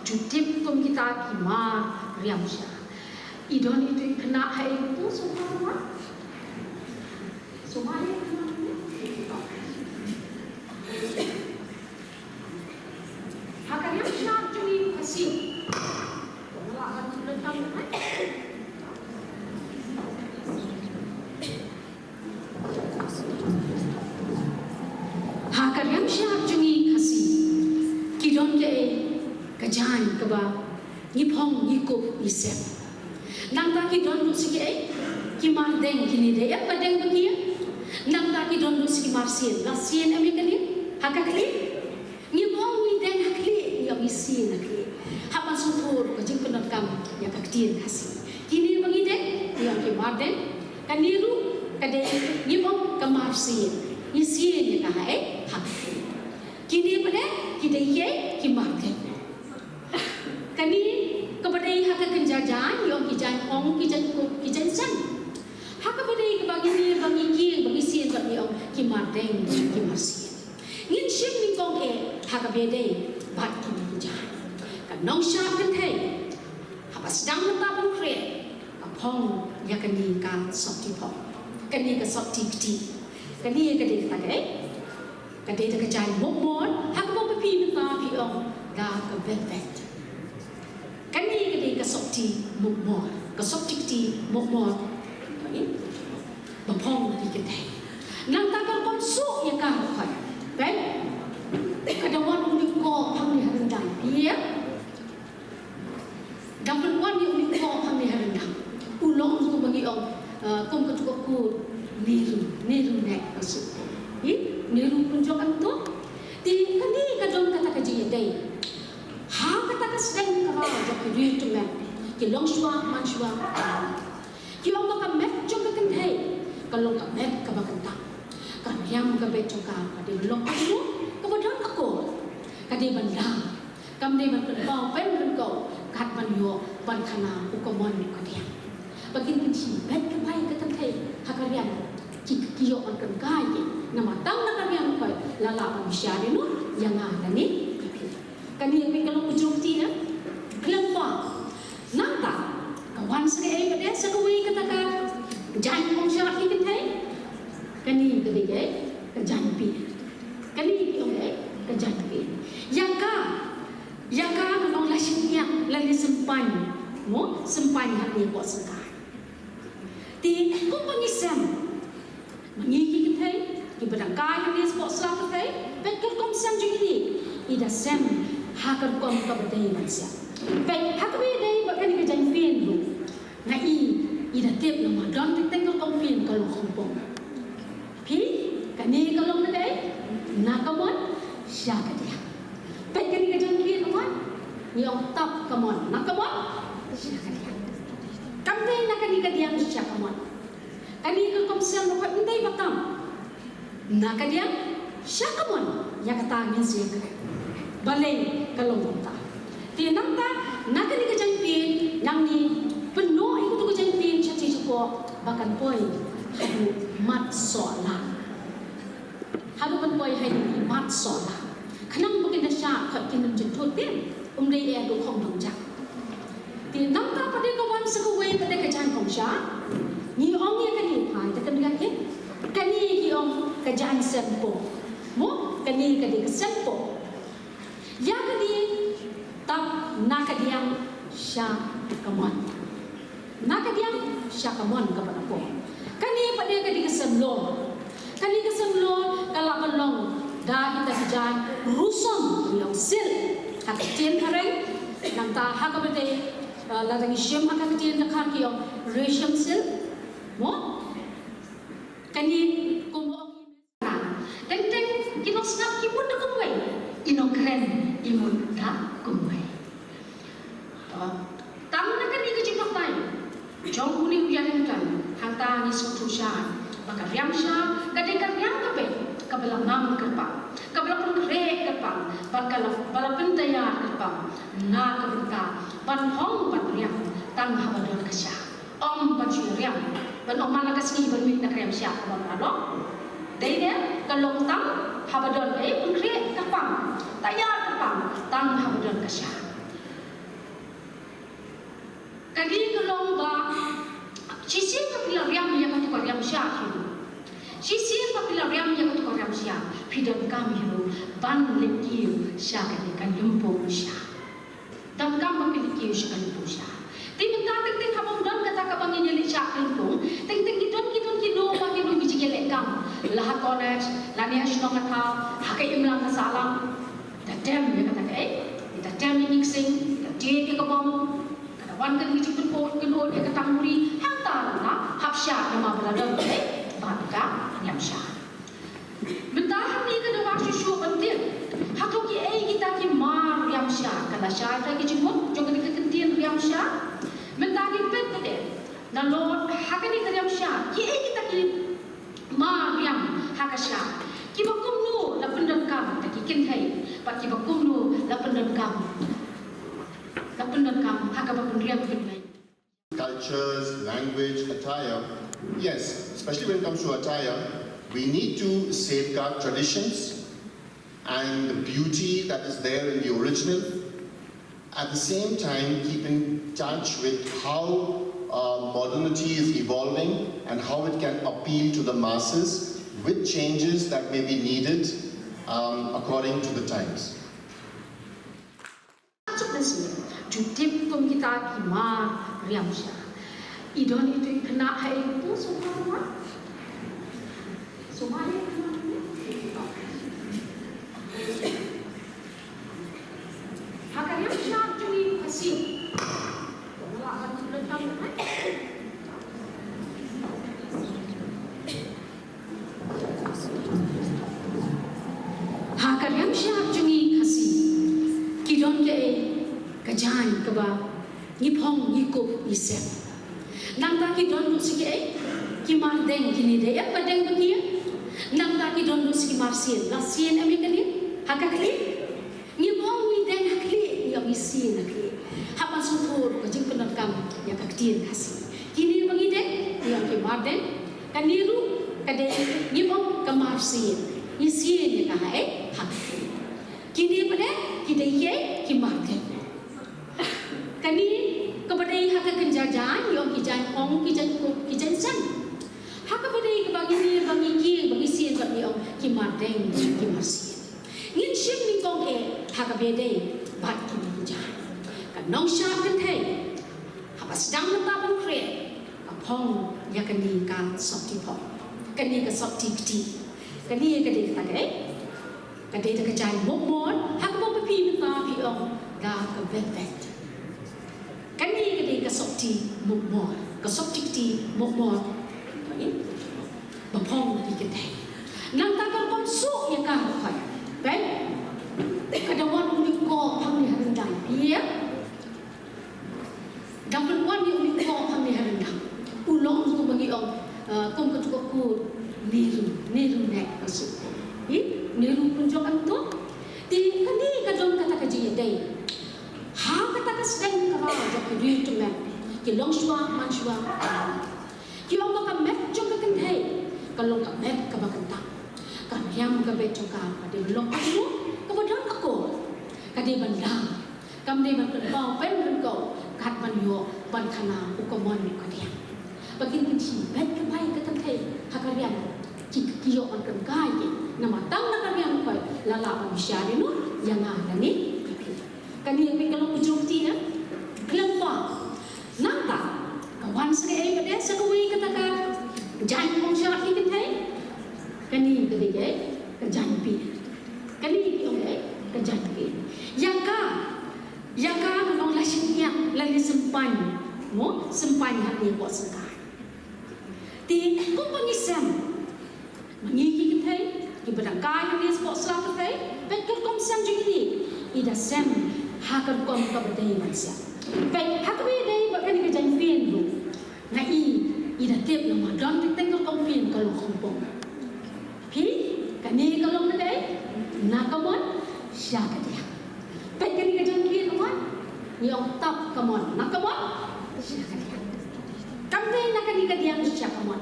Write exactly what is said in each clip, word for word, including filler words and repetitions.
Ju tip kum kita ki mar riam sha. I don itu i khynnah ha i tu sumar ma. Sumar i khynnah. Ha ka riam sha jong i Khasi. Ha ka riam sha jong i Khasi ki don kaei ka jaiñ kaba ngi phong, ngi kup, ngi sem. Nangta ki don ruh sa kaei, ki mar deng, kine dei ïa ba deng ba ki. Nangta ki don ruh sa ki mar sien, la sien em ïa kane ha ka khlieh. Ngi ong ngi deng ha khlieh, ngi ong ngi sien ha khlieh. Haba sngewthuh ka jingpyndonkam ïa ka ktien Khasi. Kine ba ngi deng, ngi ong ki mar deng. Kane ruh ka dei, ngi ong ka mar sien. Ngi sien ïa ka ha ei, ha khlieh. Kine ba dei, ki dei ïa ki mar deng. Kane kaba dei ha ka kynja jaiñ, ngi ong ki jaiñ phong, ki jaiñ kup, ki jaiñ sem. Ha kaba dei kaba ngi, ba ngi kieng, ba ngi sien, ba ngi ong ki mar deng, ki mar sien. Ngin shim nyngkong eh ha kaba dei bad kine ki jaiñ. Ka nongshad kynthei haba sdang mynta ban khreh, ka phong ïa kane ka sopti phong, kane ka sopti kti. Kane ka dei kata ka eh, ka dei da ka jaiñ mukmor, ha kaba phi mynta phi ong da ka velvet. Kane ka dei ka sopti mukmor, ka sopti kti mukmor. Ba phong ïa ki kynthei. Nangta ka rukom suh ïa ka rukom. Peit. Ka da wan u nongkop hangne ha ryndang. Ïa. Da pynwan ïa u nongkop hangne ha ryndang. U long kumba ngi ong, eh, kum ka tukop kur Nehru, Nehru ne ka suh. Ïa, Nehru pynjok ang to. Te kane ka don kata ka jingïadei. Ha kata ka sdang kaba jong ki riew tymmen, ki longshuwa manshuwa. Ki ong ba ka met jong ka kynthei ka long ka met kaba kyntang. Ka riam ka beit jong ka ka dei ban long kumno, kaba don akor. Ka dei ban da, kam dei ban pynpaw pynpaw kat ban ïoh ban khana u kamon u kadiang. Ba kin pynshim beit ka bai ka kynthei ha ka riam. Ki, ki ïoh ban kynkai ki. Namar tang na ka riam ka la lah ban bishar ïa no, ïa nga lane ïa phi. Kane phi ka long u jrong kti na. Khlem pa. Nangta ka wan sa kaei pat de, sa kawei kata ka jaiñ phong shad ki kynthei. Kane ka dei kaei, ka jaiñ pin. Kane ki ong kaei, ka jaiñ pin. Ïa ka, ïa ka ka long la shyngiat lane sympan. Mo, sympan ha kane ka syngkai. Te kumba ngi sem, ma ngi ki kynthei kiba dang kai hangne sha sla kynthei, peit ka rukom sem jong kine. I da sem ha ka rukom kaba dei ban sem. Peit ha kaba dei bad kane ka jaiñ pin ruh. Nga i, i da tip namar don teng teng ka rukom pin ka long khongpong. Phi, kane ka long na kaei? Na kamon sha kadiang. Peit kane ka jaiñ pin ruh, ngi ong tap kamon, na kamon sha kadiang. Kam dei na kane kadiang sha kamon. Kane ka rukom sem ruh ym dei ba tam. Na kadiang sha kamon, ïa kata ngin sa ïakren. Balei ka long kumta? Te nangta na kane ka jaiñ pin, nangne pynnoh ïa kato ka jaiñ pin shatei shapoh ba kan poi haduh mat sohlang. Haduh kan poi ha mat sohlang. Khnang ba kin da shah, kin ym jynthut te. Um dei ïa ka khong nongjak. Te nangta pat de ka wan sa kawei pat de ka jaiñ phong shad. Ngi ong ïa kane, hai, te kan ïa kane. Kane ngi ong ka jaiñ sempoh. Mo, kane ka dei ka sempoh. Ïa kane tap na kadiang sha kamon. Na kadiang sha kamon kaba na pdeng. Kane pat de ka dei ka semlor. Kane ka semlor ka la ban long da kita ki jaiñ rusom, ki ong silk ha ka ktien phareng. Nangta ha kaba dei, eh, lada ngi shim ha ka ktien dkhar ki ong resham silk. Mo? Kane kumba ong Teng teng ki nongsngap ki mut da kumwei, i nongkren i mut da kumwei. Tang na kane ka jingbatai jong une u ïalam, hangta ngi sngewthuh shai ba ka riam sha ka dei ka riam ka beit kaba la ngam kyrpang, kaba la pynkhreh kyrpang, ba ka la, ba la pyntaiar kyrpang na ka bynta ban phong ban riam tang haba don ka sha. Ym ban shu riam ban ong man la ka sngi ban mih na ka riam sha ka long ka long. Dei ne ka long tang haba don ka, eh, pynkhreh kyrpang, taiar kyrpang tang haba don ka sha. Kane ka long ba shisien ba phi la riam ïa katu ka riam sha hi ruh. Shisien ba phi la riam ïa katu ka riam sha, phi donkam hi ruh ban leh kiew sha kane ka lympung sha. Donkam ba phi leh kiew sha ka lympung sha. Te mynta teng teng haba ym don kata kaba ngin ïa leh sha ka lympung, teng teng ki don ki don kino ba kino ki jingïaleh kam. La ha college, lane ha shnong ha thaw, ha ka imlang ka sahlang. Da tem ïa kata kaei, da tem ïa ki ksing, da tem ïa ka bom. Ka da wan kane ka jingpynpot, pynpot ïa ka tangmuri, hangta la hap shah namar ba la don kaei, bad ka riam shah. Mynta hangne ka dawa shuh shuh ban tip. Hato kiei kita ki mar riam shah, ka la shah ïa ki jingmut jong kane ka kyntien riam shah. Mynta ngin peit pat de, nalor ha kane ka riam shah, kiei kita ki mar riam ha ka shah, kiba kumno la pyndonkam da ki kynthei, bad kiba kumno la pyndonkam, la pyndonkam ha kaba pynriam pynbeiñ. Cultures, language, attire. Yes, especially when it comes to attire, we need to safeguard traditions and the beauty that is there in the original. At the same time, keep in touch with how uh, modernity is evolving and how it can appeal to the masses with changes that may be needed um, according to the times. Ju tip kum kita ki mar riam shah. I don itu i khynnah ha i tu sumar ma. Sumar i khynnah. Ha ka riam shah jong i Khasi. Wala ha tu le tam. Ha ka riam shah jong i Khasi, ki don kaei ka jaiñ kaba ngi phong ngi kup ngi sem. Nangta ki don ruh sa kaei, ki mar deng, kine dei em ba deng ba ki. Nangta ki don ruh sa ki mar sien, la sien em ïa kane ha ka khlieh. Ngi ong ngi deng ha khlieh, ngi ong ngi sien ha khlieh. Haba sngewthuh ka jingpyndonkam ïa ka ktien Khasi. Kine ba ngi deng, ngi ong ki mar deng. Kane ruh ka dei, ngi ong ka mar sien. Ngi sien ïa ka ha, eh, ha khlieh. Kine pat de ki dei ki, ki mar deng. Kane kaba dei ha ka kynja jaiñ, ngi ong ki jaiñ phong, ki jaiñ kup, ki jaiñ sem. Ha kaba dei kaba ngi, ba ngi kieng, ba ngi sien, ba ngi ong ki mar deng, ki mar sien. Ngin shim nyngkong eh ha kaba dei bad kine ki jaiñ. Ka nongshad kynthei haba sdang mynta ban khreh, ka phong ïa kane ka sopti phong, kane ka sopti kti. Kane ka dei kata kaei, ka dei da ka jaiñ mukmor, ha kaba phi mynta phi ong da ka velvet. Kane ka dei ka sopti mukmor, ka sopti kti mukmor. Ba phong ïa ki kynthei. Nangta ka rukom suh ïa ka rukom. Peit. Ka dang wan u likoh hangne ha ryndang. Ïa. Dang wan u likoh hangne ha ryndang. U long kumba ngi ong, eh, kum ka tukuk ku Nehru, Nehru neck ka suh. Ïa, Nehru pynjok em to. Te kane ka don kata ka jingïadei. Ha kata ka sdang ka rah jong ki riew tymmen, ki longshuwa manshuwa. Ki ong ba ka met jong ka kynthei ka long ka met kaba kyntang. Ka riam ka beit jong ka ka dei ban long kaba, kaba don akor. Ka dei ban lam. Kam dei ban pynpaw pynryngkaw kat ban ïoh ban khana u kamon u kadiang. Ba kin kin shi beit ka bai ka kynthei ha ka riam. Ki, ki ïoh ban kynkai ki. Namar tang na ka riam ka la lah ban bishar ïa no ïa nga kane. Kane phi ka long u jong ti, eh? Khlem pa. Nangta ka wan sa kaei pat de, sa kawei kata ka jaiñ phong sha ki kynthei. Kane ka dei kaei, ka jaiñpien. Kane ki ong kaei, ka jaiñpien. Ïa ka, ïa ka ngi ong la shyngiat, la ngi sympan. Mo, sympan ha ngi hapoh syngkai. Te kumba ngi sem, ma ngi ki kynthei kiba dang kai hangne shapoh sla kynthei, peit ka rukom sem jong ngi, i da sem ha ka rukom kaba dei ban sem. Peit ha kaba dei bad kane ka jaiñpien ruh, nga i, i da tip namar don teng teng ka rukom pien ka long khongpong. Phi, kane ka long na kaei, na ka mon sha ka diang. Peit kane ka jaiñpien ka mon, ngi ong tap ka mon, na ka mon sha ka diang. Kam dei na kane ka diang sha ka mon.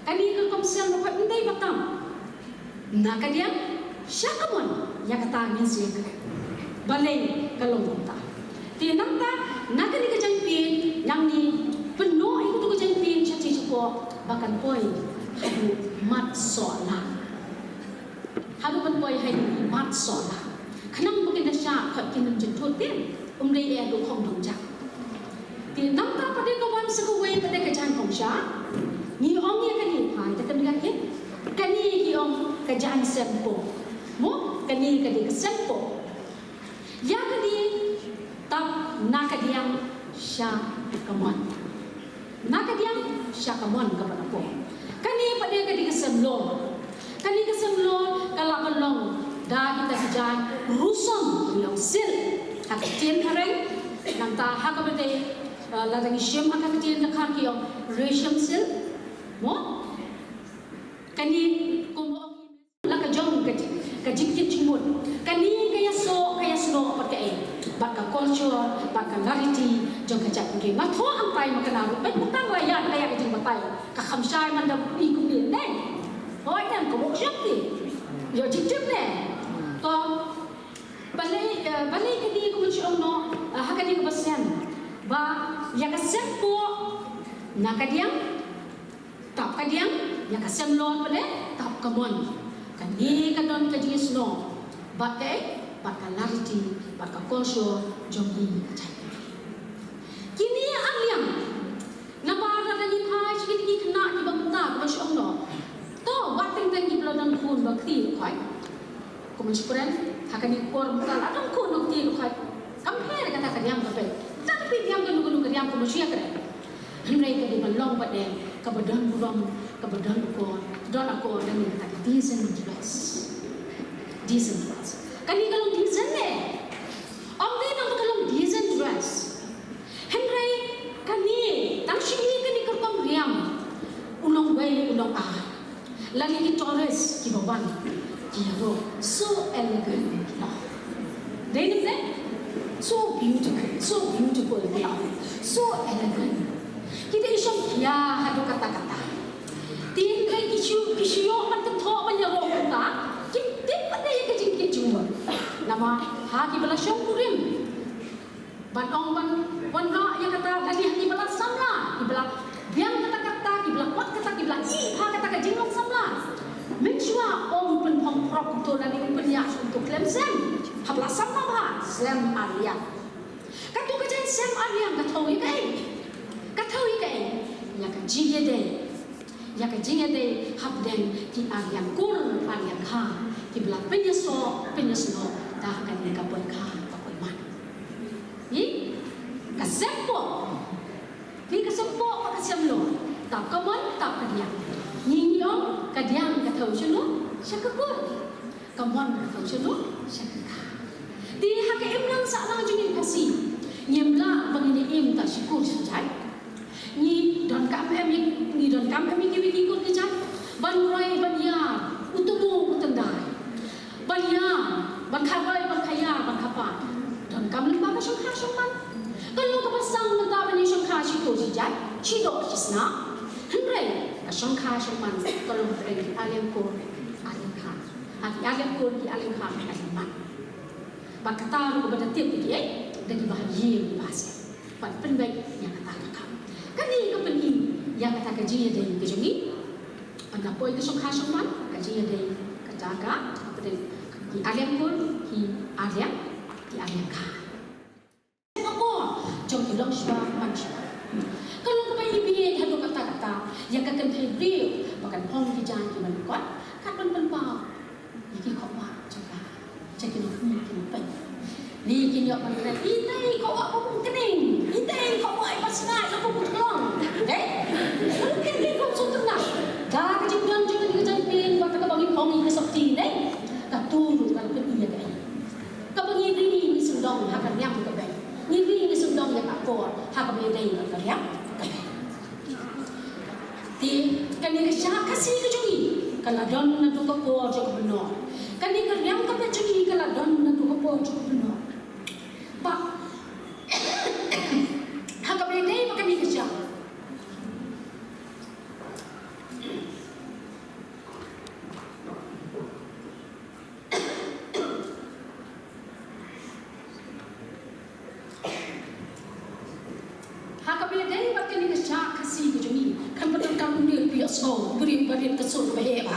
Kane ka rukom sem ruh ym dei ba tam. Na ka diang sha ka mon, ïa kata ngin sa ïakren. Balei ka long kumta? Te nangta na kane ka jaiñpien ba kan poi haduh mat sohla. Haduh ban poi haduh mat sohla. Khnang ba kin da shah khot kin ym jynthut te. Um dei ïa haduh khong dong jak. Te nangta pat de ka wan sa kawei pat de ka jaiñ khong sha. Ngi ong ïa kane phai te kan gat ïa. Kane ki ong ka jaiñ sempoh. Mo, kane ka dei ka sempoh. Ïa kane tap na ka diang sha ka mon. Na ka diang sha ka mon kaba na pdeng. Kane pat de ka dei ka semlor. Kane ka semlor ka lah ban long da kita ki jaiñ rusom, long silk ha ka ktien phareng. Nangta ha kaba dei, eh, lada ngi shim ha ka ktien dkhar ki ong resham silk. Mo? Kane kumba ong la ka jong ka jing, ka jingkit jingmut. Kane ka ïasoh, ka ïasnoh bad kaei, bad ka culture, bad ka rarity jong ka jaitbynriew. Nga thoh hangtai ma kane ruh, peit mynta la ïaid ka ïa ka jingbatai. Ka kham shai man da kumne kumne ne. Hooid, ka workshop te. Ïoh jingtip ne. Ko balei, eh, balei kane kumne shu ong noh, eh, ha kane kaba sem. Ba ïa ka sempoh na ka diang, tap ka diang, ïa ka semlor pat de tap ka mon. Kane ka don ka jingïasnoh bad kaei, bad ka rarity, bad ka culture jong ngi ka jait. Kine ar liang. Namar lada ngi phai sha kine ki khynnah kiba mynta kiba shu ong noh. To, wat teng teng kiba la don khun ba kti ruh khoit. Kumba shu kren ha kane ka por mynta la don khun ba kti ruh khoit. Kam pher kata ka riam ka peit. Kata ka peit riam kano kano ka riam kumba shu ïa kren. Hynrei ka dei ban long pat de kaba don burom, kaba don akor, don akor da kata ka decent dress. Decent dress. Kane ka long decent ne? Ym dei tang ba ka long decent dress. Hynrei kane, tang shu ïa kane ka rukom riam, u nongwei u nongwei, lane ki tourist kiba wan, ki ïaroh so elegant ki long. Dei ne em? So beautiful, so beautiful ki long. So elegant. Ki dei shong khia haduh katta katta. Te hynrei ki shu, ki shu ïoh ban kynthoh ban ïaroh kumta, kim tip pat de ïa ka jingkit jingmut. Namar ha kiba la shongkurim ban ong ban wanrah ïa kata, lane ha kiba la samla, kiba la biang kata kata, kiba la kwah kata, kiba la ïeh bha kata ka jinglong samla. Mynshuwa ym pynphong prok kumto lane ym pynïaid kumto, khlem sem. Haba la samla bha, sem ar liang. Kato ka jaiñ sem ar liang ka thew ïa kaei? Ka thew ïa kaei? Ïa ka jingïadei. Ïa ka jingïadei hapdeng ki ar liang kur, ar liang kha, kiba la pynïasoh, pynïasnoh da kane ka poikha, ka poiman. Hi? Ka sempoh. Hi ka sempoh bad ka semlor. Tap ka mon, tap ka diang. Ngi ngi ong ka diang ka thew shano? Sha ka kur. Ka mon ka thew shano? Sha ka kha. Te ha ka imlang sahlang jong ngi Khasi, ngim lah ba ngin ïa im tang shi kur shi jait. Ngi donkam em ïa, ngi donkam em ïa kiwei ki kur ki jait ban roi ban ïar, u tynmong u tyndai, ban ïar, ban kha roi ban kha ïar ban kha pad. Donkam lyngba ka shongkha shongman. Ka long kaba sdang mynta ban ïa shongkha shi kur shi jait, shi doh shi snam. Hynrei ka shongkha shongman ka long hapdeng ki ar liang kur, ar liang kha. Ha ki ar liang kur, ki ar liang kha, ki ar liang man. Bad kata ruh kaba da tip ïa kiei, da kiba ha ïing kiba ha sem. Ban pynbeit ïa kata ka kam. Kane ka pyni ïa kata ka jingïadei ka jong ngi. Ban da poi ka shongkha shongman, ka jingïadei kata ka, kata ki ar liang kur, ki ar liang, ki ar liang kha. Ka por jong ki longshuwa manshuwa. Ka long kaba ïeit haduh katta katta ïa ka kynthei briew ba kan phong ki jaiñ kiba lyngkot, kat ban pynpaw ïa ki khublei jong ka. Sha ki nongmih ki nongpeit. Ngi kin ïoh ban kren, itei khublei ba bun kning, itei khublei ba snai, ba bun khlong. Dei? Kin kin khublei suk tynga. Da ka jingdon jong ka jingpyni, wat kaba ngi phong ïa ka sopti, dei? Katu ruh ka la pyni ïa ka. Kaba ngi ri ngi sngewdon ha ka riam ka beiñ. Ngi ri ngi sngewdon ïa ka akor ha kaba ïadei bad ka riam ka beiñ. Te kane ka jaka Khasi ka jong ngi ka la don naduh ka por jong ka bynnoh. Kane ka riam ka beiñ jong ngi ka la don naduh ka por jong ka bynnoh. Ba ha kaba ïadei bad kane ka jaka Ha Haba ïadei bad kane ka shad Khasi ka jong ngi, kan pyndonkam pyndonkam ïohsngew briew barit ka sur ba heh ba.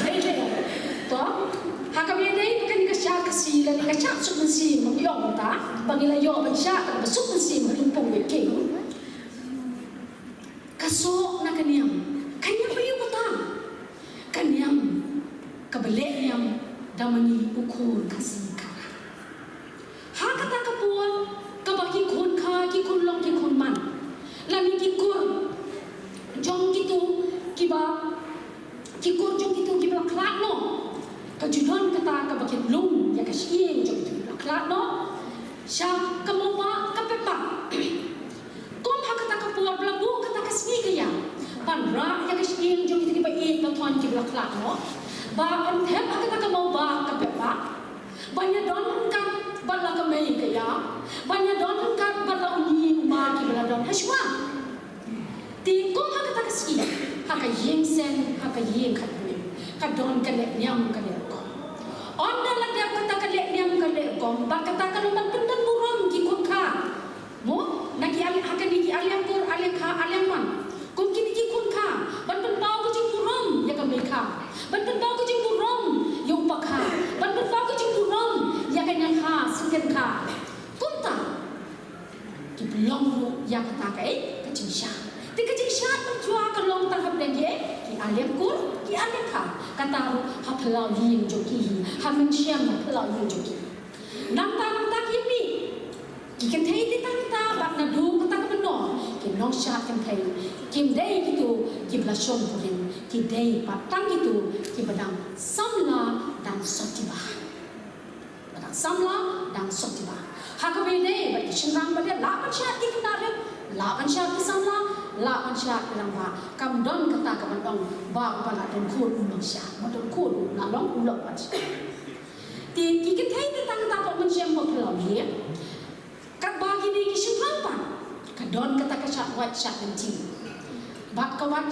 Hei hei. To, haba ïadei bad kane ka shad Khasi lane ka shad suk mynsiem, ong ta ba ngi la ïoh ban shad kaba suk mynsiem ha lympung Wei King. Ka soh na ka niam, ka niam ba ïoh bata, ka niam kaba leh niam da ma ngi u khun Khasi Khara. Ha kata ka por kaba ki khun kha, ki khun long, ki khun man, lane ki kur jong kito kiba, ki kur jong kito kiba la khlad noh, ka ju don kata kaba kin lum ïa ka shyieng jong kito kiba la khlad noh sha ka mawbah ka pepbah. Kum ha kata ka por ba la buh kata ka sngi ka ïa ban rah ïa ka shyieng jong kito kiba ïeit ba thon kiba la khlad noh, ba yn thep ha kata ka mawbah ka pepbah, ban ïadon ryngkat bad la ka mei ka ïa, ban ïadon ryngkat bad la u ngi u ma kiba la don ha shuwa. Te kum ha kata ka sngi, ha ka ïing seng, ha ka ïing khatduh, ka don ka leh niam ka leh rukom. Ynda la dep kata ka leh niam ka leh rukom, bad kata ka long ban pyndon burom ki khun kha, mo, na ki ar, ha kine ki ar liang kur, ar liang kha, ar liang man. Kum kine ki khun kha, ban pynpaw ka jingburom ïa ka mei kha, ban pynpaw ka jingburom ïa u pa kha, ban pynpaw ka jingburom ïa ka ñiang kha, syngkien kha. Kumta ki pynlong ruh ïa kata ka, eh, ka jingshad. Te ka jingshad mynta ka long tang hapdeng ki, eh, ki ar liang kur, ki ar liang kha. Kata ruh ha phyllaw ïing jong ki hi, ha mynsiem ha phyllaw ïing jong ki. Nangta nangta ki mih ki kynthei te tang ta bad naduh kata ka mynnor ki nongshad kynthei kim dei kito kiba la shongkurim, ki dei pat tang kito kiba dang samla dang sopti ba. Ba dang samla dang sopti ba. Ha kaba ïadei bad ki shynrang ba dei lah ban shad ki khynnah rit, lah ban shad ki samla, lah ban shad ki rangbah. Kam don kata ka ban ong ba uba la don khun u nongshad, ba don khun u la long u lok ban shad. Te ki kynthei te tang kata pat mynsiem ba phyllaw ïing. Katba kine ki shynrang pat ka don kata ka shad wait shad lynti. Bad ka wait,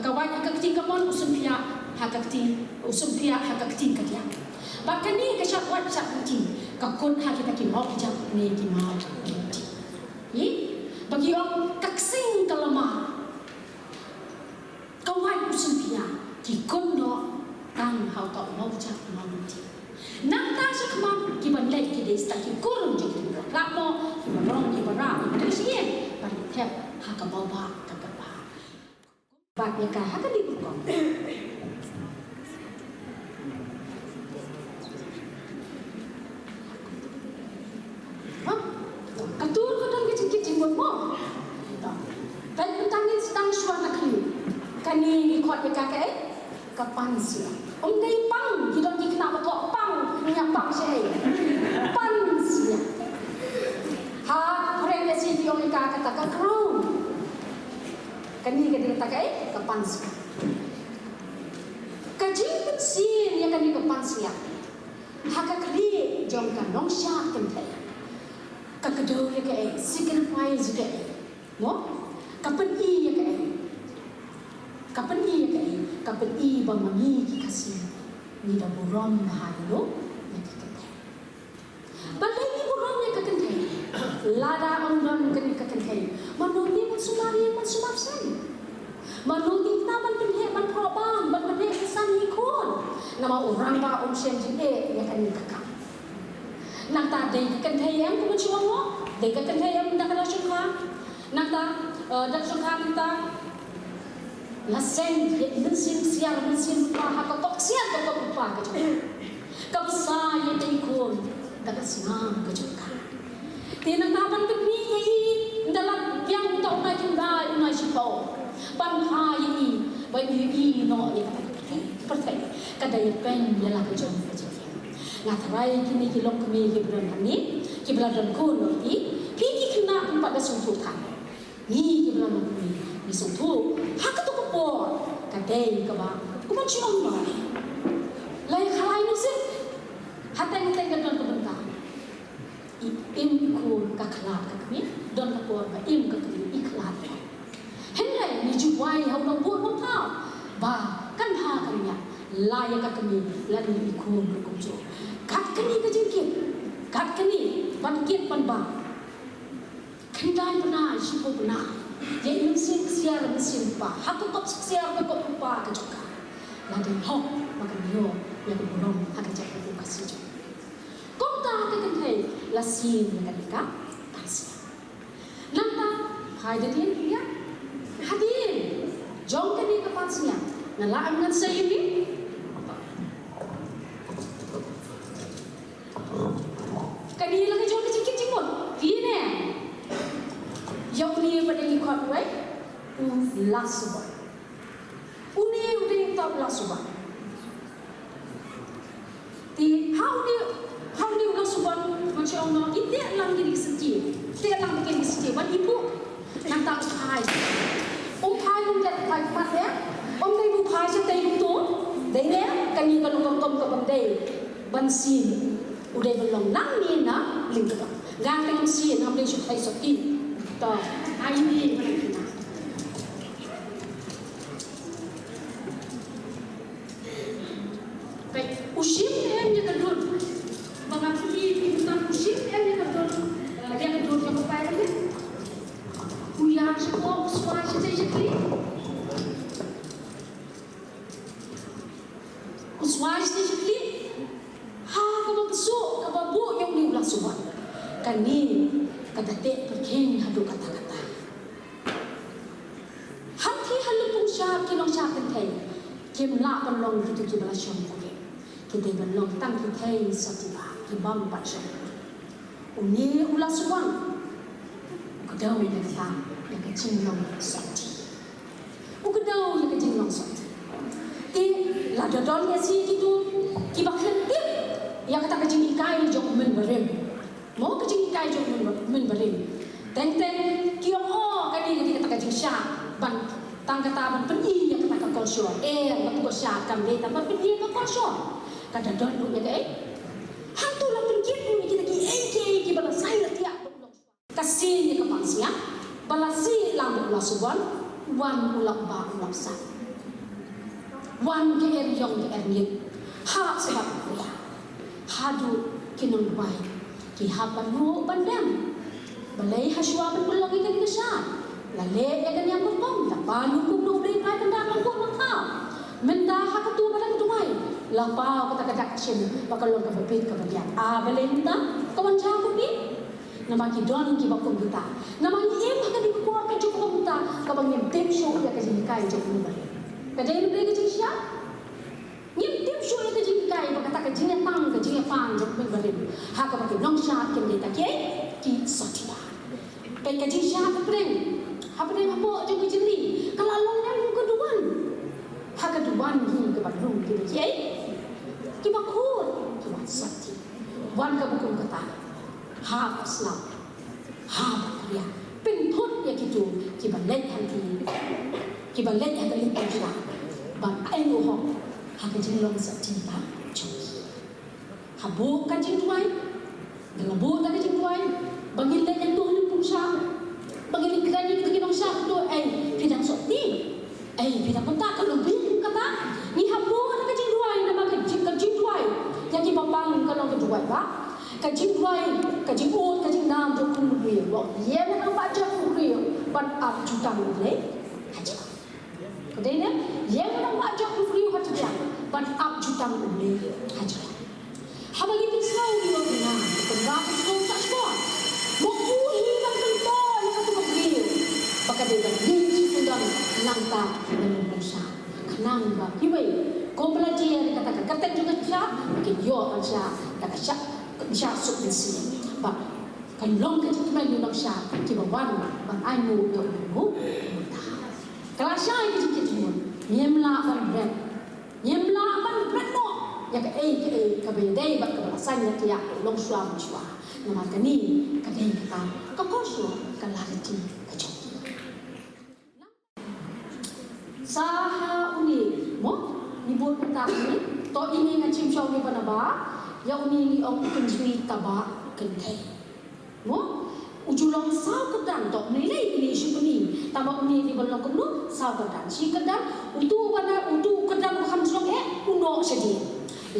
ka wait ha ka kti kamon, u sympiah ha ka kti, u sympiah ha ka kti kadiang. Bad kane ka shad wait shad lynti ka kut ha kita ki mawkjat ne ki mawlynti. Hi, ba ki ong ka ksing ka lama. Ka wait u sympiah ki kut noh tang ha uta u mawkjat mawlynti. Nangta shakhmat kiban leit ki dei sa ki kur jong kiba la khlad noh, kiba rong kiba rah, kiba dei shisien ban thep ha ka mawbah ka kaba. Bad ïa ka ha kane ka rukom. Ha? Ka tur ka don ka jingkit jingmut mo. Peit mynta ngin sdang shuwa na khlieh. Kane ngi khot ïa ka kaei? Ka pansia. Ym dei pang, ki don ki khynnah ba khot pang, ngi ïa pang shaei? Pansia. Ha phareng Khasi ki ong ïa ka kata ka crown. Kane ka dei kata kaei? Ka pansia. Ka jingpynsiem ïa kane ka pansia ha ka khlieh jong ka nongshad kynthei, ka kdew ïa kaei? Signify ïa kaei? Mo? Ka pyni ïa kaei? Ka pyni ïa kaei? Ka pyni ba ma ngi ki Khasi ngi da burom bha ïa u, ïa ki kynthei. Balei ngi burom ïa ka kynthei? Lada ym don kane ka kynthei, mano ngi ban sumar ïing ban sumar sem? Mano ngi kata ban pynheh ban pynheh bam ban pynheh ban san ïa ki khun? Namar u rangbah um shem jingeh ïa kane ka kam. Nangta dei ka kynthei em, kumno shu ong mo? Dei ka kynthei em da ka la shongkha. Nangta, eh, da ka shongkha nangta la seng ïa i mynsiem ksiar mynsiem lypa ha ka kop ksiar ka kop lypa ka jong ka. Kaba sa ïa i khun da ka snam ka jong ka. Te nangta ban pynmih ïa i, ynda la biang uta u nai Hyundai, u nai shiphew, ban kha ïa i, ban ïohi noh ïa kata ka pyrthei. Ka da ïapeiñ ïa la ka jong ka jong. Nga tharai kine ki longkmie kiba don hangne, kiba la don khun noh ïa i, phi ki khynnah phi pat da sngewthuh than. Ngi kiba la longkmie ngi sngewthuh ha kato ka por ka dei kaba, kumno shu ong ba, la ïa khalai noh seh. Hatei hatei ka don ka bynta. I im i khun ka khlad ka kmie, don ka por ba im ka kmie i khlad. Hynrei ngi ju wai ha u nongbud nongthaw ba kan bha kan ïa la ïa ka kmie lane i khun ruh kumjuh. Kat kane ka jingkit, kat kane ban kit ban bam. Khyndai bnai shiphew bnai ïa i mynsiem ksiar mynsiem kpa ha ka kop ksiar ka kop kpa ka jong ka. La dei hok ba kan ïoh ïa ka burom ha ka jaitbynriew Khasi jong. Kumta ha ka kynthei la sien ïa kane ka pansngiang. Nangta phai da dien ïa hadien jong kane ka pansngiang. Nga la ym ngan sa ïa ni. Kane la ka jong ka jingkit jingmut. Phi ne ïa une ba dang ïa khot wei u Lasuban. Une u dei u top Lasuban. Te ha une ha une u Lasuban ma che ong no i te lang ki di siti. Te lang ki di siti ban ipu. Nangta u phai. Um phai um jet phai pat ne. Um dei u phai sha tei tu. Dei ne kane ka lum ka tom ka ban dei ban sien. U dei ban long nang ne na ling ka. Ngan te ngam sien ngam dei shu phai sot ki. To ai ni ban kina. Peit, u shim em ïa ka dur. Ba nga phi phi mynta u shim em ïa ka dur. Eh, ïa ka dur ka papai ka ne. U ïa sha ko u swai sha tei sha kli. U swai sha tei sha kli. Ha kaba ksuh kaba buh ïa u Lasuban. Kane ka da teh pyrkhing haduh katta katta. Hangtei ha lympung shad ki nongshad kynthei kim lah ban long kito kiba la shong kurim. Ki dei ban long tang kynthei sati ba ki bym pat shong kurim. Une u Lasuban u kdew ïa kata ïa ka jinglong sati. U kdew ïa ka jinglong sati. Te lada don ïa shi kito kiba khlem tip ïa kata ka jinghikai jong u mynbarim. Mo ka jinghikai jong u mynbarim. Teng teng ki ong o kane ka dei kata ka jingshad ban tang kata ban pyni ïa kata ka kolshor. Eh, kata ka kolshor kam dei tang ban pyni ïa ka kolshor. Ka da don ruh ïa kaei. Hangto la pynkit ruh ïa kita kiei kiei kiba la sai la thiah. Ka sien ïa ka pansngiang ba la sien lang u Lasuban. Wan u Lapbah u Lapsat. Wan ka er ïong ka er ngit. Hap sngap u Khriat. Haduh ki nongduwai ki hap ban ïoh ban dem. Balei ha shuwa ban pynlong ïa kane ka shad la leh ïa kane ka rukom, la paw kum u Blei, paw kynda ka rukom la paw. Mynta ha kato ba dang duwai la paw kata ka dak shin ba ka long kaba bit kaba biang. A balei mynta ka wan jia kumne? Namar ki don kiba kum kita. Namar ngi im ha kane ka por ka juk kumta kaba ngim tip shuh ïa ka jinghikai jong u Blei. Ka dei ne ka jingshad? Ngim tip shuh ïa ka jinghikai ba kata ka jingïatang ka jingïapan jong u Blei barim. Ha kaba ki nongshad kim dei ta kiei ki sati ba. Peit ka jingshad hapdeng. Hapdeng hapoh jong ka jingri ka la long ïa ka duwan. Ha ka duwan hi kaba rung kiba kiei kiba khur kiba sati. Wan kaba kum kata. Ha ka slap. Ha ba Khriat pynthut ïa kito kiba leit hangtei kiba leit ha ka lympung shad ban ai u hok ha ka jinglong sati ba jong ki. Ha buh ka jingduwai, da la buh da ka jingduwai ba ngin leit hangto ha lympung shad, ba ngin leit kren ïa kito ki nongshad to, ei phi dang soti. Ei, phi da kumta ka lubih kum kata. Ngi hap buh da ka jingduwai namar ka jing, ka jingduwai ïa kiba pang ka long ka duwai ba ka jingduwai, ka jingud, ka jingnam jong u briew. Ïa nang ba jong u briew ban ap jutang u Blei ha jrong. Ka dei ne ïa nang ba jong u briew ha jrong ban ap jutang u Blei ha jrong. Haba ngi pynsngew ïa u Blei, pynrap pynsngew sa shwa. Mo u hi ban pynpaw ïa katu ka briew ba ka dei ban ïeng shi kyndon nangta ban ïeng ban shad. Khnang ba kiwei kum ba la jia ïa kata ka kyrteng jong ka jingshad, ba kin ïoh ban shad da ka shad, ka shad suk mynsiem. Ba kan long ka jingkmen ïa u nongshad kiba wan ban ainguh ïa u Blei. Ka la shai ka jingkit jingmut. Ngim lah ban bret. Ngim lah ban bret noh ïa kaei kaei kaba ïadei bad kaba la saiñ ïa ka ïa ka long shuwa ban shuwa. Namar kane ka dei kata ka korsor ka la lynti ka jong. Sa ha une mo ngi bud mynta une to ine nga chim sha une ba naba ïa une ngi ong u kynjri taba kynthei. Mo u ju long saw kyrdan to une lei une shu une taba une dei ban long kumno saw kyrdan shi kyrdan utu u bana utu u kyrdan ba kham shlong eh u noh shadien.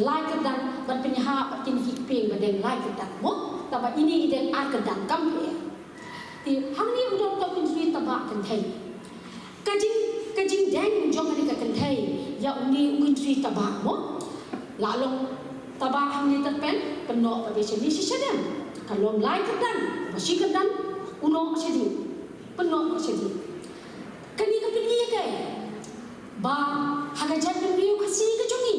Lai kyrdan ban pynïahap bad kine ki kpieng ba dang lai kyrdan mo taba ine i dang ar kyrdan kam phi eh. Hangne u don ka kynthei tabah kynthei. Ka jing, ka jingdeng jong kane ka kynthei ïa une u kynthei tabah mo. La long tabah hangne tyrpeng, pynnoh pat ïa shane shi shadem. Ka long lai kyrdan, ba shi kyrdan, u noh shadien. Pynnoh noh shadien. Kane ka pyni ïa kaei? Ba ha ka jaitbynriew Khasi ka jong ngi,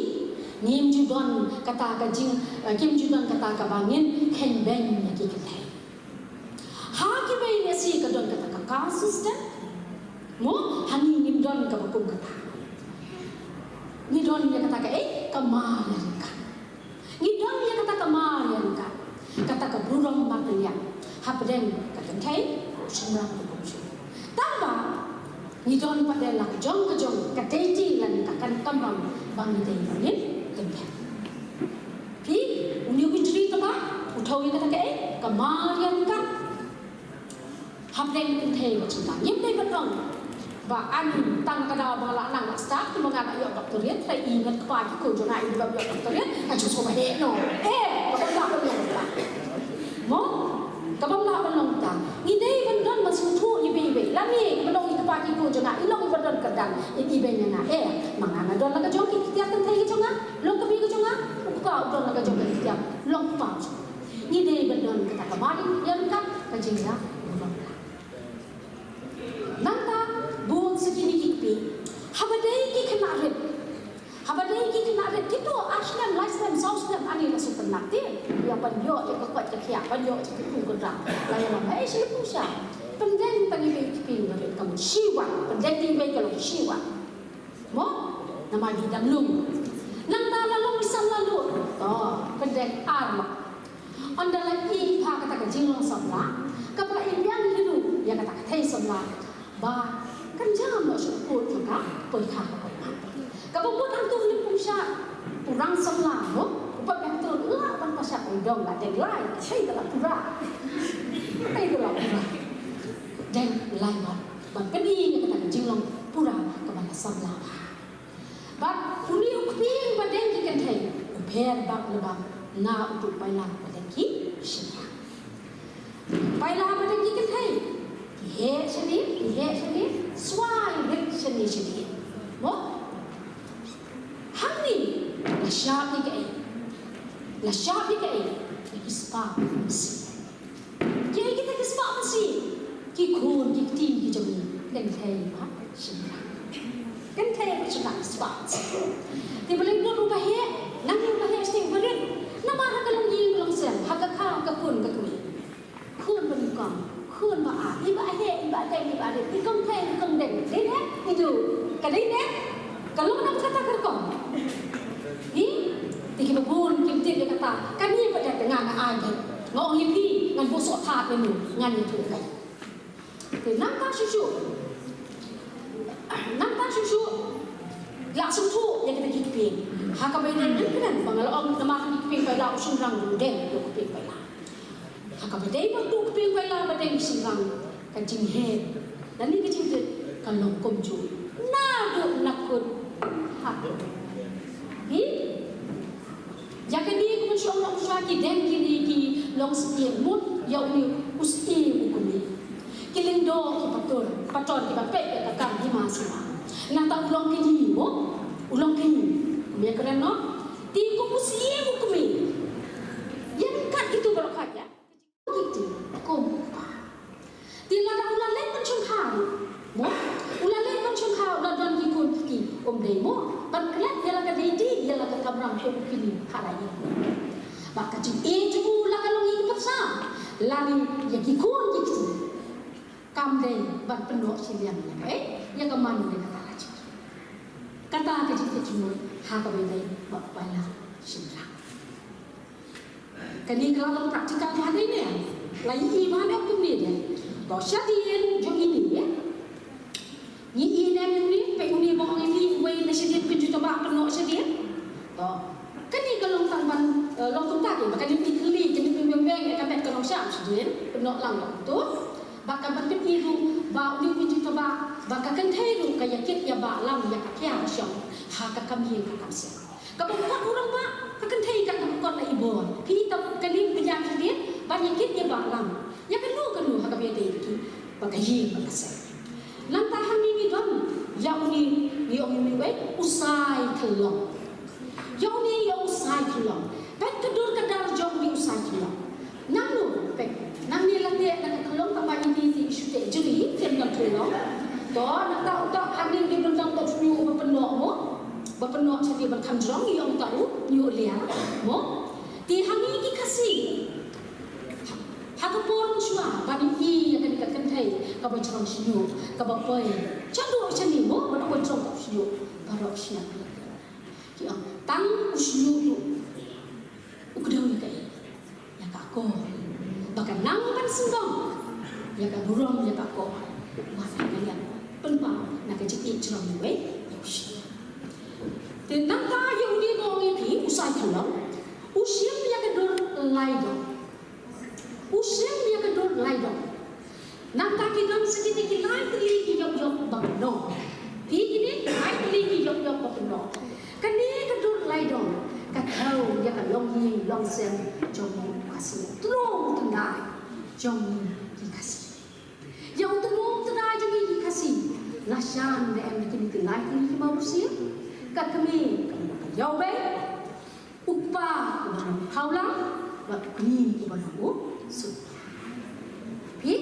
ngim ju don kata ka jing, eh, kim ju don kata kaba ngin kheiñ beiñ ïa ki kynthei. Ha kiwei ki Khasi ka don kata ka caste system. Mo, ha ngi ngim don kaba kum kata. Ngi don ïa kata kaei, ka mar ïa ryngkat. Ngi don ïa kata ka mar ïa ryngkat. Kata ka burom marpyrshah hapdeng ka kynthei, shynrang ruh kumjuh. Tangba ngi don pat de la ka jong ka jong ka deiti lane ka kamram ba ngi dei ban ngin kynthei. Phi, une u kynthei tabah u thew ïa kata kaei, ka mar ïa ryngkat. Hapdeng kynthei bad shynrang. Ngim dei ban ong ba ani tang ka daw ba nga la nang la start, kumba nga la ïoh doctorate, hynrei i ngat kpa ki khun jong nga i dei ban ïoh doctorate, nga ju sngewbha heh noh. Eh, kaba lah ban long kata. Mo? Kaba lah ban long kata. Ngi dei ban don ban sngewthuh iwei iwei. Lane ban ong i kpa ki khun jong nga i long i ba don kyrdan, i dei ban ong nga. Eh, ma nga nga don la ka jong ki tiar kynthei ka jong nga, long kmie ka jong nga, u kpa u don la ka jong ka tiar, long kpa. Ngi dei ban don kata ka mar ïa ryngkat, ka jingïa u long. Nangta bun sa kine ki kpieng. Haba dei ki khynnah rit. Haba dei ki khynnah rit, kito ar snem, lai snem, saw snem ani la shu pynnang te. Ïa ban ïoh ïa ka koit ka khiah, ban ïoh ïa ka pung ka dang. La ïa lam, eh, shi pung sha. Pyndeng tang iwei i kpieng barit ka mut shi wat. Pyndeng tang iwei ka long shi wat. Mo, namar ki dang lung. Nangta la long ki samla lut. To, pyndeng ar mo. Ynda la i ha kata ka jinglong samla, kaba la i biang hi ruh ïa kata ka thei samla. Ba kan jam noh shuh u kut jong ka poikha ka poikha. Kaba mut hangtu u lympung sha u rang samla mo, u pat biang tu la ban pashat u dong la deng lai, thei ka la pura. Thei ka la pura. Deng lai mo. Ban pyni ïa kata ka jinglong pura kaba la samla bha. Bad une u kpieng ba deng ki kynthei u pher bak lyngba na utu u paila ba deng ki shynrang. Paila ba deng ki kynthei ki heh shane, ki heh shane, swai rit shane shane. Mo? Hangne la shah ïa kaei? La shah ïa kaei? Ïa ki spah mynsiem. Kiei kita ki spah mynsiem? Ki khun ki kti ki jong ngi, kynthei bad shynrang. Kynthei bad shynrang ki spah mynsiem. Te balei nud uba heh, nang uba heh sting barit. Namar ha ka longïing ka longsem, ha ka kha ka khun ka kmie. Khun ba nyngkong, khun ba ar, iba heh, iba deng, iba rit, i kong thei, i kong deng. Dei ne? Itu. Ka dei ne? Ka long na kata ka rukom. Hi? Te kiba bun kim tip ïa kata. Kane pat da nga nga ai. Nga ong ïa phi, ngan buh soh thad ïa me, ngan ïathuh ïa phi. Te nangta shuh shuh. Nangta shuh shuh. La sngewthuh ïa kita ki kpieng. Ha kaba ïadei bad kren ba nga la ong namar ki kpieng paila u shynrang u deng ïa u kpieng paila. Ha kaba ïadei bad u kpieng paila ba deng shynrang ka jingheh lane ka jingtip ka long kumjuh. Naduh na kut haduh. Hi? Ïa kane kumba shu ong long shuwa ki deng kine ki long syiem mut ïa une u syiem u kmie. Ki lyngdoh ki patur, patur kiba peit ïa ka kam hima sima. Nangta u long kñi mo, u long kñi. Kum ïa kren noh. Te kum u syiem u kmie. Ïa kat itu baroh khat ïa. Ki kti kum u kpa. Te lada u la leit ban shongkha ruh mo, u la leit ban shongkha, u la don ki khun ki kti, um dei mo ban klet ïa la ka deiti, ïa la ka kamram kum kine ha la ïing. Ba ka jingïeit jong u la ka long ïa ki patsam lane ïa ki khun ki kti. Kam dei ban pyndonkam shiliang ïa ka, eh, ïa ka man ïa ka tara jong ki. Kata ka jingïeit jong u ha kaba ïadei bad u paila shynrang. Kane ka la long practical bha ne, la ïohi bha ne kumne de. To shadien jong ine, ngi ïohi ne kumne, peit une ba ong ïa phi, wei na shadien pynjut ba pynnoh shadien. To kane ka long tang ban, eh, long kumta de, ba kane phi khlieh, kane phi weng weng, ka met ka long sham shadien, pynnoh lang long to. Ba ka ban pyni ruh ba une u pynjut ba, ba ka kynthei ruh ka ïa kit ïa ba lam ïa ka kiar shong ha ka kam ïing ka kam sem. Kaba kot u rangbah, ka kynthei ka kaba kot la i bor. Phi ta kane pynjah shadien ban ïa kit ïa ba lam. Ïa kano kano ha kaba ïadei ki Ka ïing bad ka sem. Nangta hangne ngi don ïa une, ngi ong ïa une, u Sai Khyllong. Ïa une, ïa u Sai Khyllong. Peit ka dur ka dar jong une u Sai Khyllong. Nangno, peit, nangne la teh na ka khyllong, tangba ine te i shu teh jri, ym don khyllong. To, nangta uta hangne ngi don tang uta u shñiuh uba pynnoh mo. Ba pynnoh sha ki ban kham jrong, ngi ong uta u shñiuh liar mo. Te hangne ki Khasi. Ha ka por mynshuwa ban ïohi ïa kane ka kynthei kaba jrong shñiuh, kaba poi shaduh shane mo, ban ong ba jrong ka shñiuh, baroh ki shnong ki ong tang u shñiuh ruh u kdew ïa kaei, ïa ka akor, ba kan nang ban sngewdon ïa ka burom ïa ka akor. Wat la ka ïa pynpaw na ka jingïeit jrong iwei ïa u shñiuh. Te nangta ïa une ba ong ïa phi u Sai Khyllong, u shim ïa ka dur lai dong. U shim ïa ka dur lai dong. Nangta ki don sa kine ki lai tylli ki ïop ïop ba pynnoh. Phi, kine ki lai tylli ki ïop ïop ba pynnoh. Kane ka dur lai dong ka thew ïa ka longïing longsem jong ngi ki Khasi. Tnum tyndai jong ngi ki Khasi. Ïa u tnum tyndai jong ngi ki Khasi la shan da em da kine ki lai tylli ki mawbursien. Ka kmie ka ïawbei. U kpa uba long u khawlang bad u kñi uba long u sut. Phi,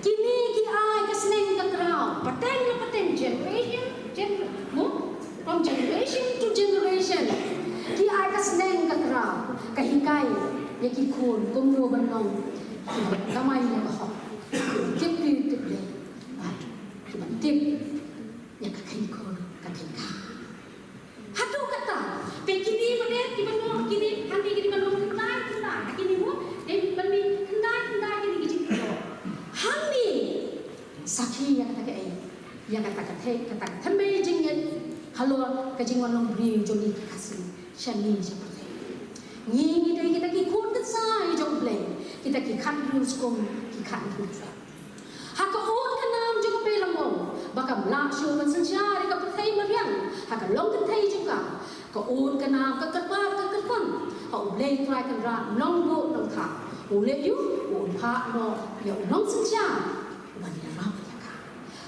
kine ki ai ka sneng ka kraw pateng la pateng, generation, gener-, mo? From generation to generation. Ki ai ka sneng ka kraw, ka hikai ïa ki khun kumno ban long kiba kamai ïa ka hok, kiba tip ki tip lei, bad kiba tip ïa ka kheiñ khun ka kheiñ kha. Hato kata, peit kine ba dei kiba noh, kine, hangne kine ba noh khyndai khyndai, kine mo, dei ban mih khyndai khyndai kine ki jingpynnoh. Hangne sakhi ïa kata kaei, ïa kata ka thei, kata ka thymmei jingngeit halor ka jingwan long briew jong ngi ki Khasi shane sha pyrthei. Ngi ngi dei kita ki khun kynsai jong U Blei, kita ki khatbriew skum ki khatbriew trep. Ha ka ut ka nam jong ka Bei Langong ba kam lah shuh ban synshar ïa ka pyrthei mariang, ha ka long kynthei jong ka, ka ut ka nam ka kyrpad ka kyrpang ha U Blei Trai Kynrad nongbuh nongthaw, u leh aïu? Un phah noh ïa u nongsynshar uban ïarap ïa ka.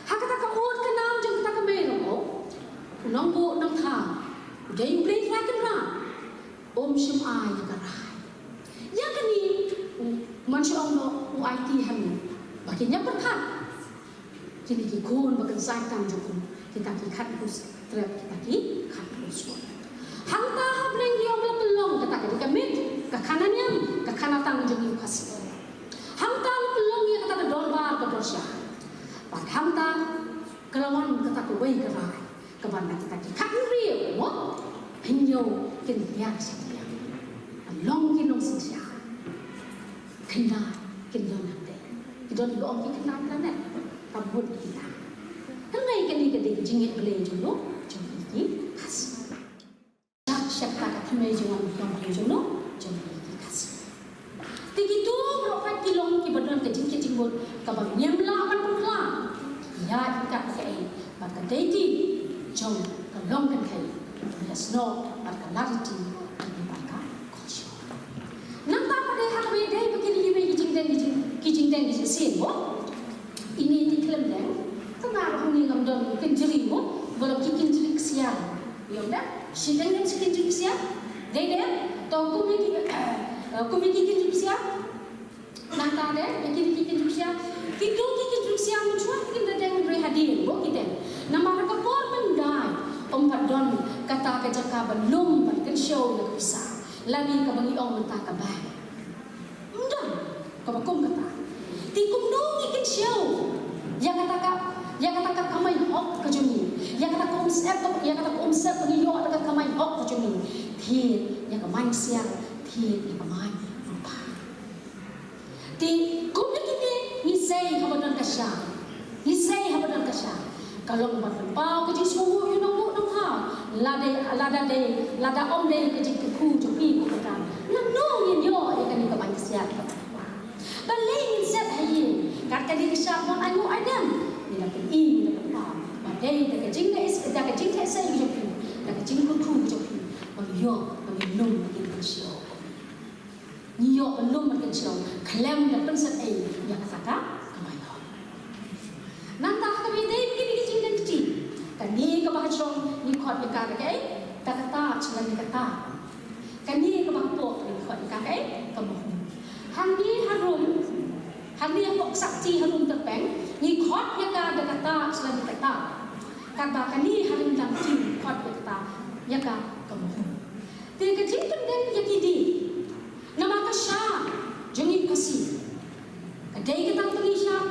Ha kata ka ut ka nam jong kata ka Bei Langong, u nongbuh nongthaw u dei U Blei Trai Kynrad. Um shym ai ïa ka rai. Ïa kane u, man shu ong noh u aiti ha me ba kin ïa pyrkhat kine ki khun ba kynsai tam jong u, kita ki khatbriew trep, kita ki khatbriew skum. Hangta ha Blei ngi ong ba la pynlong kata ka dei ka miet, ka khana niam, ka khana tang jong ngi u Khasi. Hangta la pynlong ïa kata ka dorbar ka dorsha. Bad hangta ka la wan kata kawei ka rai. Kaba na kita ki khatbriew mo, hynñiew kin hiar sha pdiang. Long ki nongsynshar. Khyndai kin ïoh nangtei. Ki don kiba ong ki khyndai planet. Ka mut kita. Hynrei kane ka dei ka jingngeit Blei jong no, jong ki Khasi. Shah shah ka thymmei jingwan jong ki jong no, jong ki Khasi. Te kito baroh pat ki long kiba don ka jingkit jingmut kaba ngim lah ban pynkylla. Ïa ka kaei ba ka dei ti jong ka long kynthei, ka snoh bad ka lariti bad ka kongshor. Nangta pat dei ha kaba ïadei bad kine kiwei ki jingdeng ki jing, ki jingdeng ki jingsien mo. Ine ki khlem deng. Tang ba hangne ngam don kynjri mo, ba long ki kynjri ksiar. Ïoh da, shi dang ïa shi kynjri ksiar. Dei dei, to kum ïa ki, eh, kum ïa ki kynjri ksiar. Nangta dei, ïa kine ki kynjri ksiar. Kito ki kynjri ksiar mynshuwa ki dang deng ruh hadien, mo ki dang. Namar ha ka por ban dai, ym pat don kata ka jaka ban lum ban kynshew ïa ka pisa. Lane kaba ngi ong mynta ka bank. Ym don kaba kum kata. Te kumno ngi kynshew ïa kata ka, ïa kata ka kamai hok ka jong ngi, ïa kata ka umsyep, ïa kata ka umsyep ba ngi ïoh da ka kamai hok ka jong ngi? Thied ïa ka mai ksiar, thied ïa ka mai rupa. Te kum ïa kine ngi sei haba don ka sha. Ngi sei haba don ka sha. Ka long ban pynpaw ka jingsngewnguh ïa u nongbuh nongthaw. Lada, lada dei, lada ym dei ka jingkyrkhu jong phi ko Kynrad, lano ngin ïoh ïa kane ka ban ksiar ka ban. Balei ngin set ha ïing kat ka dei ka shap mon ainguh aidem? Ngi la pyni, ngi la pynpaw ba dei da ka jingïaisei, da ka jingïaisei jong phi, da ka jingkyrkhu jong phi, ba ngi ïoh, ba ngin lum, ba ngin kynshew. Ngi ïoh ban lum ban kynshew khlem da pynset ei ïa kata ka kamai hok. Kata. Kane kaba hapoh ngi khot ïa ka kaei? Ka mahum. Hangne harum, hangne hapoh ka sakti harum tyrpeng, ngi khot ïa ka da kata, sla da kata. Katba kane ha ryngdang ti ngi khot ïa kata, ïa ka ka mahum. Te ka jingpyndem ïa kine, namar ka shad jong ngi Khasi. Ka dei kata ka ngi shad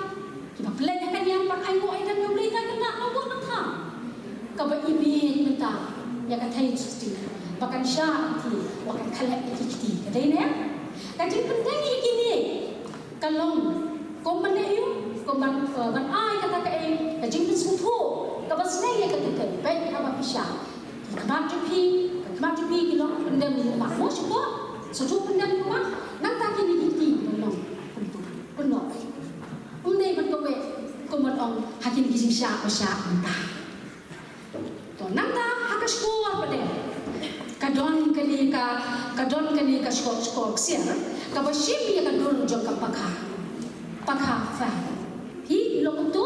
kiba pynleit ha ka niam bad ai nguh ai dang ïa U Blei, ka kynmaw na wut na thaiñ. Kaba i bieit mynta ïa ka theiñ shisha ba kan shad ki, ba kan khleh ïa ki kti. Ka dei ne? Ka jingpyndem ïa kine ka long kum ban ïa u, kum ban, eh, ban ai kata kaei, ka jingpynsngewthuh kaba sneng ïa kata ka, peit haba phi shad. Ki khmat jong phi, ki khmat jong phi ki long pyndem ïa u mat. Mo shu, shu pyndem ïa u mat. Nangta kine ki kti ki long kumtu, kumno. Ym dei ban kawei kum ban ong ha kine ki jingshad ba shad mynta. To nangta ha ka shkor pat de ka don kane ka, ka don kane ka shkor, shkor ksiar kaba shim ïa ka dur jong ka pakha. Pakha fan. Phi long kumtu.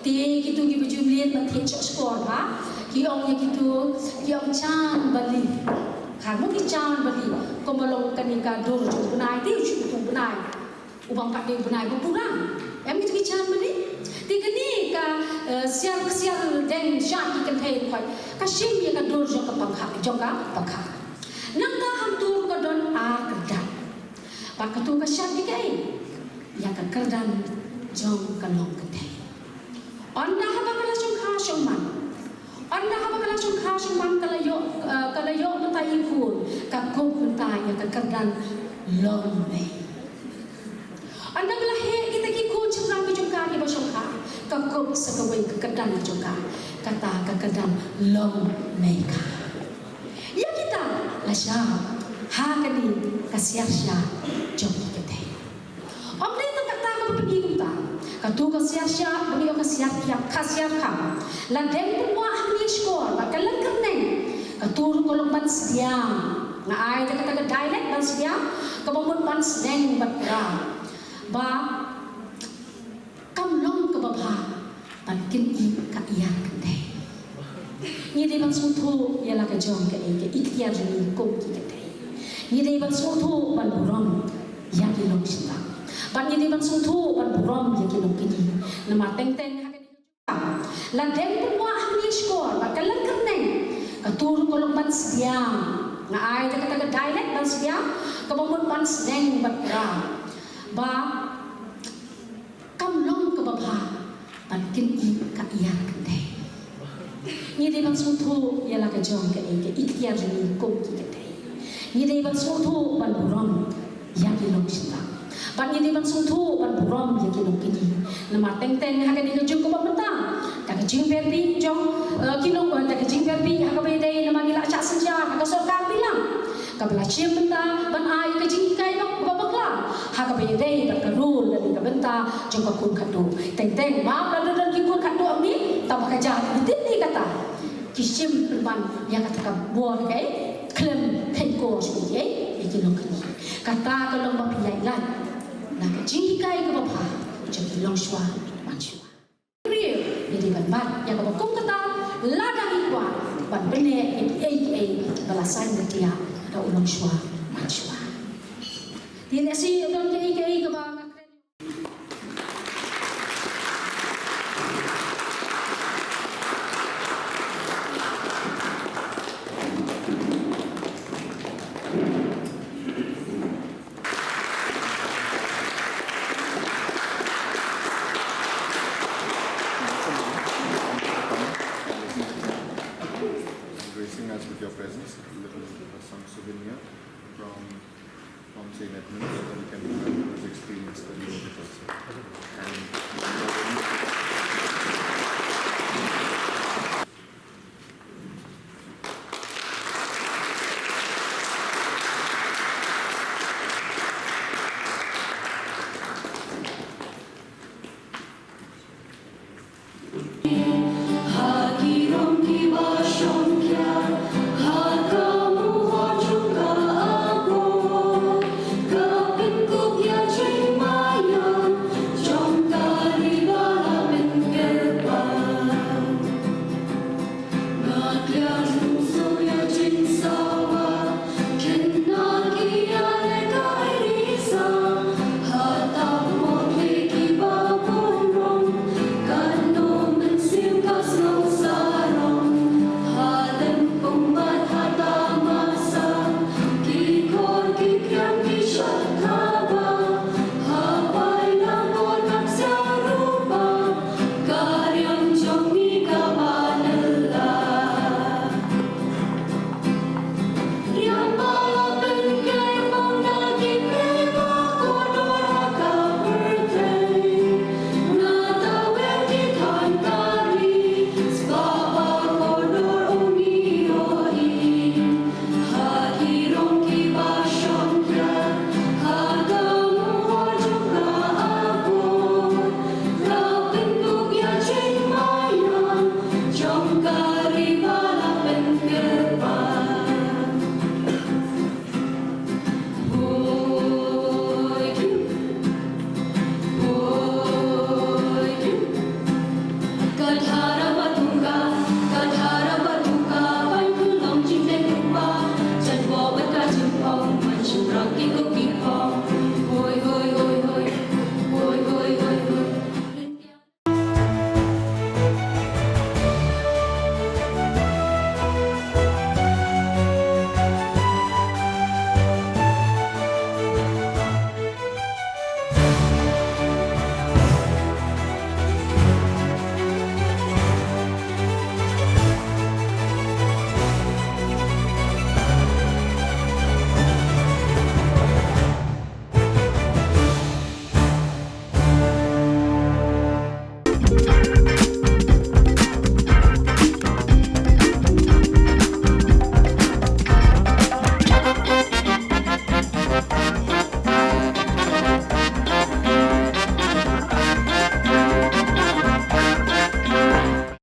Te kitu kiba ju mlien ban thied shkor ba ki ong ïa kitu, ki ong chan bali. Ka mut ki chan bali, kumba long kane ka dur jong u bnai, te u shu u bnai. U bym pat dei u bnai ba pura. Em kitu ki chan bali. Te kane ka, eh, siar, siar deng shad ki kynthei khot, ka shim ïa ka dur jong ka pakha, jong ka pakha. Nangta ha ka dur ka don ar kyrdan. Bad katu ka shad ïa kaei? Ïa ka kyrdan jong ka long kynthei. Ynda haba ka la shongkha shongman, ynda haba ka la shongkha shongman ka la ïoh, eh, ka la ïoh mynta i khun, ka kup mynta ïa ka kyrdan longmei. Ynda ka la heh kita ki khun shynrang ki jong ka kiba shongkha, ka kup sa kawei ka kyrdan ka jong ka, kata ka kyrdan longmei ka. Ïa kita la shah ha kane ka siar shad jong ki kynthei. Ym dei tang kata kaba pynmih kumta. Katu ka siar shad ba ngi ong ka siar phiang, ka siar kham, la deng pynwah ha kane shkor bad ka lyngkyrneng. Katu ruh ka long ban sdiang. Nga ai da kata ka dialect ban sdiang, kaba mut ban sneng ban pra. Ba kam long kaba bha ban kynnoh ka ïar kynthei. Ngi dei ban sngewthuh ïa la ka jong kaei, ka ikhtiar jong ngi kum ki kynthei. Ngi dei ban sngewthuh ban burom ïa ki longshynrang. Bad ngi dei ban sngewthuh ban burom ïa ki longkñi. Namar teng teng ha kane ka, la deng pynwah ha kane shkor bad ka lyngkyrneng. Katu ruh ka long ban sdiang. Nga ai da kata ka dialect ban sdiang, kaba mut ban sneng ban pra. Ba kam long kaba bha ban kynnoh ka ïar kynthei. Ngi dei ban sngewthuh ïa la ka jong kaei, ka ikhtiar jong ngi kum ki kynthei. Ngi dei ban sngewthuh ban burom ïa ki longshynrang. Bad ngi dei ban sngewthuh ban burom ïa ki longkñi. Namar teng teng ha kane ka juk kaba mynta, da ka jingpyrshah jong, eh, ki long, eh, da ka jingpyrshah ha kaba ïadei namar ngi la shah synshar ha ka sorkar bilang. Kaba la shim mynta ban ai ka jinghikai ba, ba bakla ha kaba ïadei bad ka rule lane ka bynta jong ka khun khatduh. Teng teng map la don ki khun khatduh, ym dei tang ba ka jia, ki tip ne kata. Ki shim pynban ïa kata ka bor kaei, khlem khein kor shuh ïa ki longkñi. Kata ka long ba phi ïaid lait na ka jinghikai kaba bha jong ki longshuwa manshuwa. Briew, ngi dei ban bat ïa kaba kum kata, lada ngi kwah ban bniah ïa kiei kiei ba la saiñ btiah da u longshuwa manshuwa. Te lehse don kiei kiei kaba